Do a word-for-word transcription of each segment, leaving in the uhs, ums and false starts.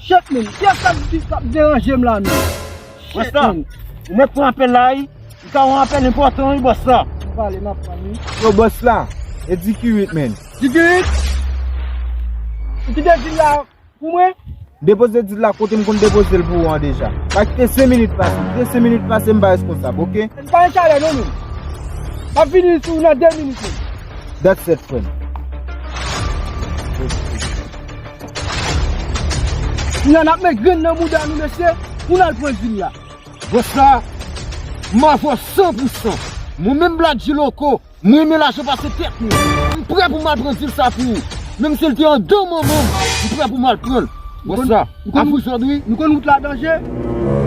Shit, man. Kiyès k ap di, k ap deranje m la, man? Shit, man. Ou mèt pran apèl la, wi. Ou ka yon apèl enpòtan, wi, bòs la. Ou pale, m ap pran, wi. Yo, bòs la, e di ki wit, man. Di ki wit? Ou kite di la. Pou mwen? Depoze dil la kote m konn depoze l pou ou an deja. Pa kite senk minit pase. Kite senk minit pase, m pa reskonsab, oke? M pa gen chalè non, menm. M ap vini sou ou nan de minit, menm. That's it, frè m. Kounya n ap met grenn nan mouda nou, mesye, pou n al pran dil la. Bòs la, m avè w san pou san. Mwen menm Black G Loco, m renmen lajan pase tèt mwen. M prè pou m al pran dil sa pou ou. Menm si l te andan manman m, m prè pou m al pran l. Bòs la, ap ou zòd wi. Nou konn wout la danje?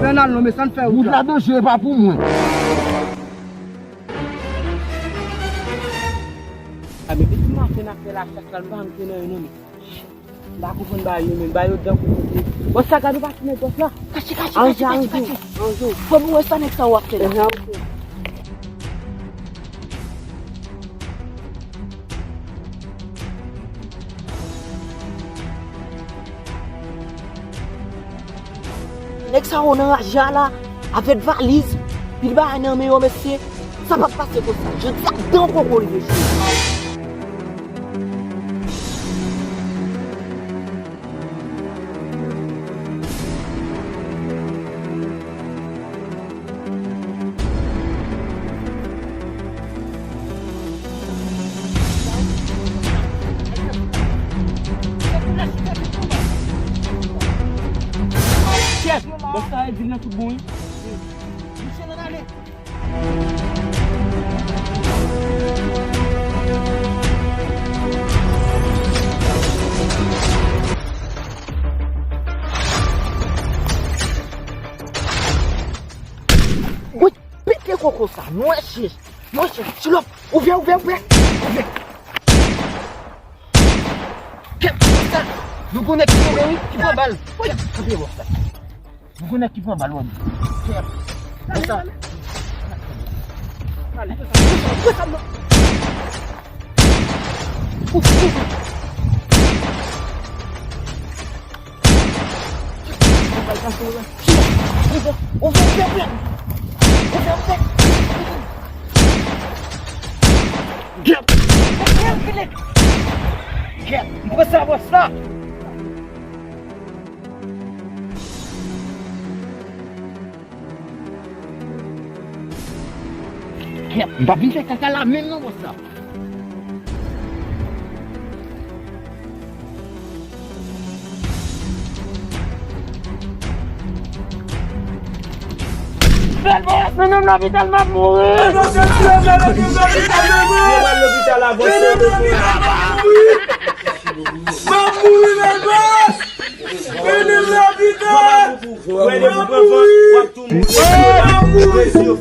Fè n al non, men sa n fè wout la. Wout la danje, e pa pou mwen. A, men depi maten n ap fè lachas la, nou pa janm te nan youn non, men. M pa konprann bagay yo menm, bagay yo dan kou kote. Bòs la, gade ou pa ti nèg bòs la. Kache, kache, kache, kache, kache. Fò m wè sa nèg sa w ap fè la. Nèg sa yo nan raje a la, avèk valiz, pil bagay nan men yo, mesye. Sa p ap pase konsa. Jodi a, dan koko l ye jwe. Chèf, bòs la di l nan tout bon, wi. Misye nan ale. Woy, pete koko sa, nwè chèch, nwè chèch, silòp, ouvè, ouvè, ouvè, ouvè. Kèt, sa, nou konnen ki tonbe, wi, ki pran bal. Woy, kanpe, bòs la. Nou konnen ki pran bal, wè. Kèt, sa. Kèt, m pran sa, bòs la. Kèt, m pa vin fè kaka la menm non, bòs la. Bèl bòs, mennen m lopital, m ap mouri. Yo pral lopital avan se demen. M ap mouri, bèl bòs. Mennen m lopital. Wè, depi w pran van, w ap tou mouri. M ap mouri.